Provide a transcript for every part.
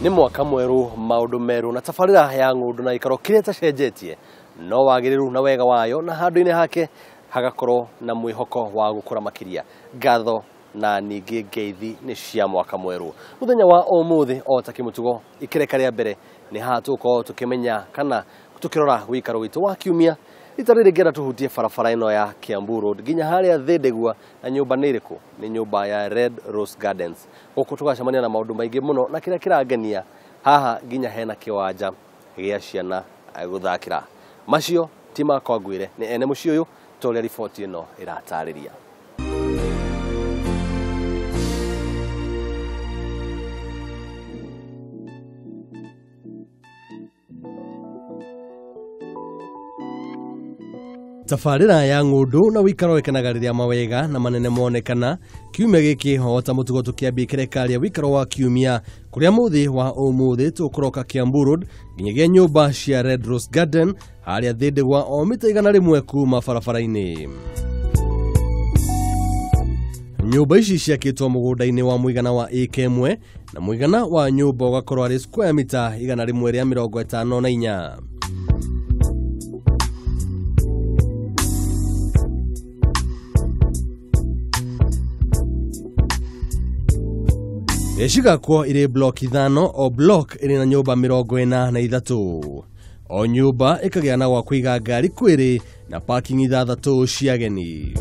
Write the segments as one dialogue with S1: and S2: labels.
S1: Nĩ mwaka mwerũ, maũndũ merũ na tabarĩra ya ng'ũndũ na gĩikaro kĩrĩa ĩtacenjetie no wagĩrĩru na wega wayo, na handũ-inĩ hake hagakorwo na mwĩhoko wa gũkũra makĩria. Ngatho na ningĩ ngeithi nĩ cia mwaka mwerũ. Mũthenya wa ũmũthĩ o ta kĩmũtugo ikereka rĩa mbere nĩ haha tũgũkorwo tũkĩmenya kana tũkĩrora wĩikaro witũ wa kiumia. Rita rĩrĩ ngĩenda tũhutie barabara ĩno ya Kiambu Road nginya harĩa Thĩndĩgua, na nyũmba nĩ ĩrĩkũ? Nĩ nyũmba ya Red Rose Gardens. Gũkũ tũgacemania na maũndũ maingĩ mũno, na kĩrĩa kĩrangenia haha nginya hena kĩwanja gĩa ciana gũthakĩra. Macio ti makwa ngwĩre, nĩ ene mũciĩ ũyũ ta ũrĩa riboti ĩno ĩratarĩria. Tabarĩra ya ng'ũndũ na wĩikaro wĩkenaga rĩrĩa mawega na manene monekana. Kiumia gĩkĩ o ta mũtugo tũkĩambia ikereka rĩa wĩikaro wa kiumia, kũrĩa mũthĩ wa ũmũthĩ tũkũroka Kiambu Road nginyagia nyũmba cia Red Rose Garden harĩa Thĩndĩgwa o mita 100 kuma barabara-inĩ. Nyũmba ici ciakĩtwo mũgũnda-inĩ wa mũigana wa ĩka ĩmwe, na mũigana wa nyũmba ũgakorwo arĩ square mita 154. Cigakwo irĩ block 5, o block ĩrĩ na nyũmba 43. O nyũmba ĩkagĩa na gwa kũiga ngari kwĩrĩ na parking 6 cia ageni.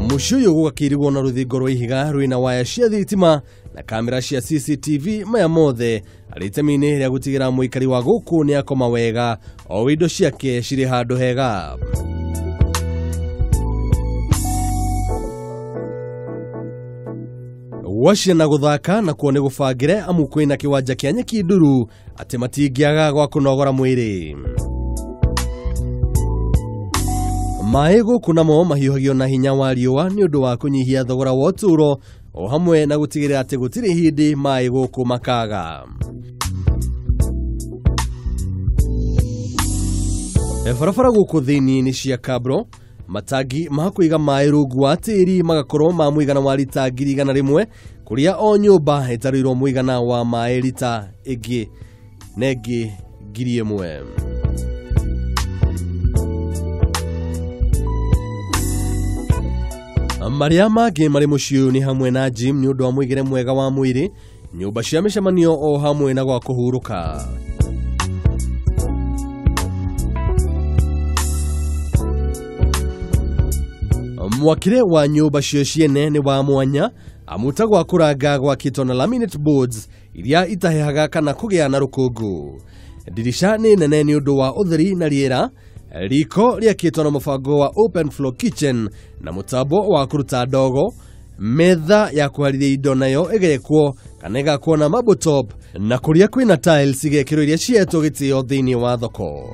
S1: Mũciĩ ũyũ gũgakĩirigwo na rũthingo rwa ihiga rwĩna waya cia thitima na kamera cia CCTV, maya mothe arĩ itemi-inĩ rĩa gũtigĩra mũikari wa gũkũ nĩ akoma wega o indo ciake cirĩ handũ hega. Gwa ciana gũthaka nakuo nĩ gũbangĩre, amu kwĩna kĩwanja kĩa nyeki nduru atĩ matingĩaga gwa kũnogora mwĩrĩ. Maĩ gũkũ namo mahiũhagio na hinya wa riũa nĩ ũndũ wa kũnyihia thogora wa ũtũũro o hamwe na gũtigĩrĩra atĩ gũtirĩ hĩndĩ maĩ gũkũ makaga. Barabara gũkũ thĩinĩ nĩ cia kabro, matangi ma kũiga maĩ rungu wa tĩri magakorwo ma mũigana wa rita 100,000, kũrĩa o nyũmba ĩtarĩirwo mũigana wa maĩ rita ĩngĩ na ĩngĩ 1,000. Marĩa mangĩ marĩ mũciĩ ũyũ nĩ hamwe na gym nĩ ũndũ wa mũigĩre mwega wa mwĩrĩ, nyũmba cia mĩcemanio o hamwe na gwa kũhurũka. Mwakĩre wa nyũmba cio ciene nĩ wa mwanya, amu ta gwa kũranga gwakĩtwo na laminate boards iria itahehaga kana kũgĩa na rũkũngũ. Ndirica nĩ nene nĩ ũndũ wa ũtheri na rĩera. Riko rĩakĩtwo na mũbango wa open floor kitchen na mũtambo wa kũruta ndogo. Metha ya kũharĩria indo nayo ĩgekwo kana ĩgakwo na marble top, na kũrĩa kwĩna tiles igekĩrwo iria cietwo gĩtĩo thĩinĩ wa thoko.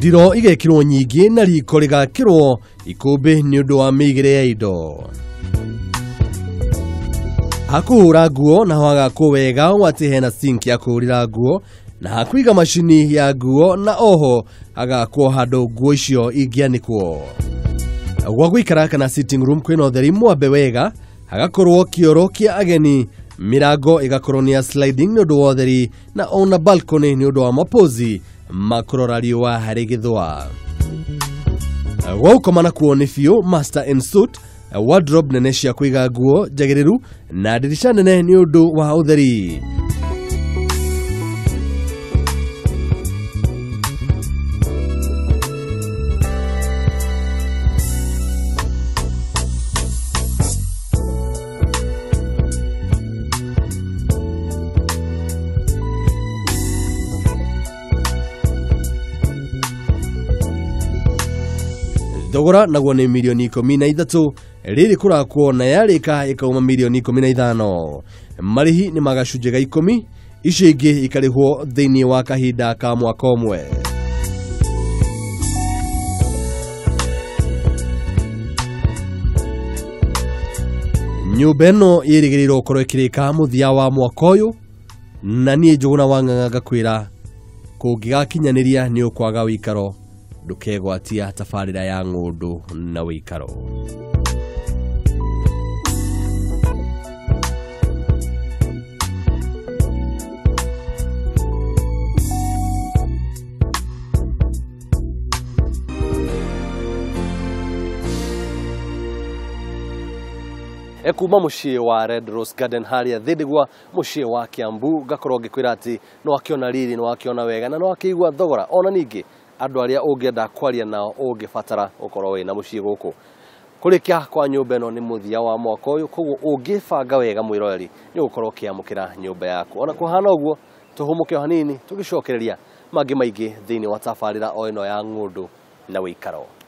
S1: Ndiro igekĩrwo nyingĩ na riko rĩgakĩrwo ikũmbĩ nĩ ũndũ wa mĩigĩre ya indo. Hakũhũra nguo naho hagakwo wega ũũ atĩ hena sink ya kũhũrĩra nguo na hakũiga macini ya nguo, na oho hagakwo handũ nguo icio ingĩanĩkwo. Gwa gũikara kana sitting room kwĩna ũtheri mwambe wega, hagakorwo kĩoro kĩa ageni, mĩrango ĩgakorwo nĩ ya sliding nĩ ũndũ wa ũtheri, na ona balcony nĩ ũndũ wa mapozi makũrora riũa rĩgĩthũa. Gwa gũkoma nakuo nĩ biũ master and suite, wardrobe nene cia kũiga nguo njagĩrĩru na ndirica nene nĩ ũndũ wa ũtheri. Thogora naguo nĩ mirioni 13, rĩrĩ kũrakwo na yarĩka ĩkauma mirioni 15. Marĩhi nĩ ma gacunjĩ ga 10. Icio ingĩ ikarĩhwo thĩinĩ wa kahinda ka mwaka ũmwe. Nyũmba ĩno yĩrĩgĩrĩirwo gũkorwo ĩkĩrĩka mũthia wa mwaka ũyũ, na niĩ Njũgũna wa Ng'ang'a ngakwĩra kũngĩgakinyanĩria nĩ ũkwaga wĩikaro, ndũkegwatia tabarĩra ya ng'ũndũ na wĩikaro. Kuma muciĩ wa Red Rose Garden harĩa Thĩndĩgwa mũciĩ wa Kiambu, ngakorwo ngĩkwĩra atĩ nĩ wakĩona riri, nĩ wakĩona wega na nĩ wakĩigua thogora. Ona ningĩ andũ arĩa ũngĩenda kwaria nao ũngĩbatara ũkorwo wĩna mũciĩ gũkũ. Kũrĩkia kwa nyũmba ĩno nĩ mũthia wa mwaka ũyũ, koguo ũngĩbanga wega mwĩroreri nĩ ũgũkorwo ũkĩamũkĩra nyũmba yaku. Ona kũhana ũguo, tũhũmũke o hanini tũgĩcokereria mangĩ maingĩ thĩinĩ wa tabarĩra o ĩno ya ng'ũndũ na wĩikaro.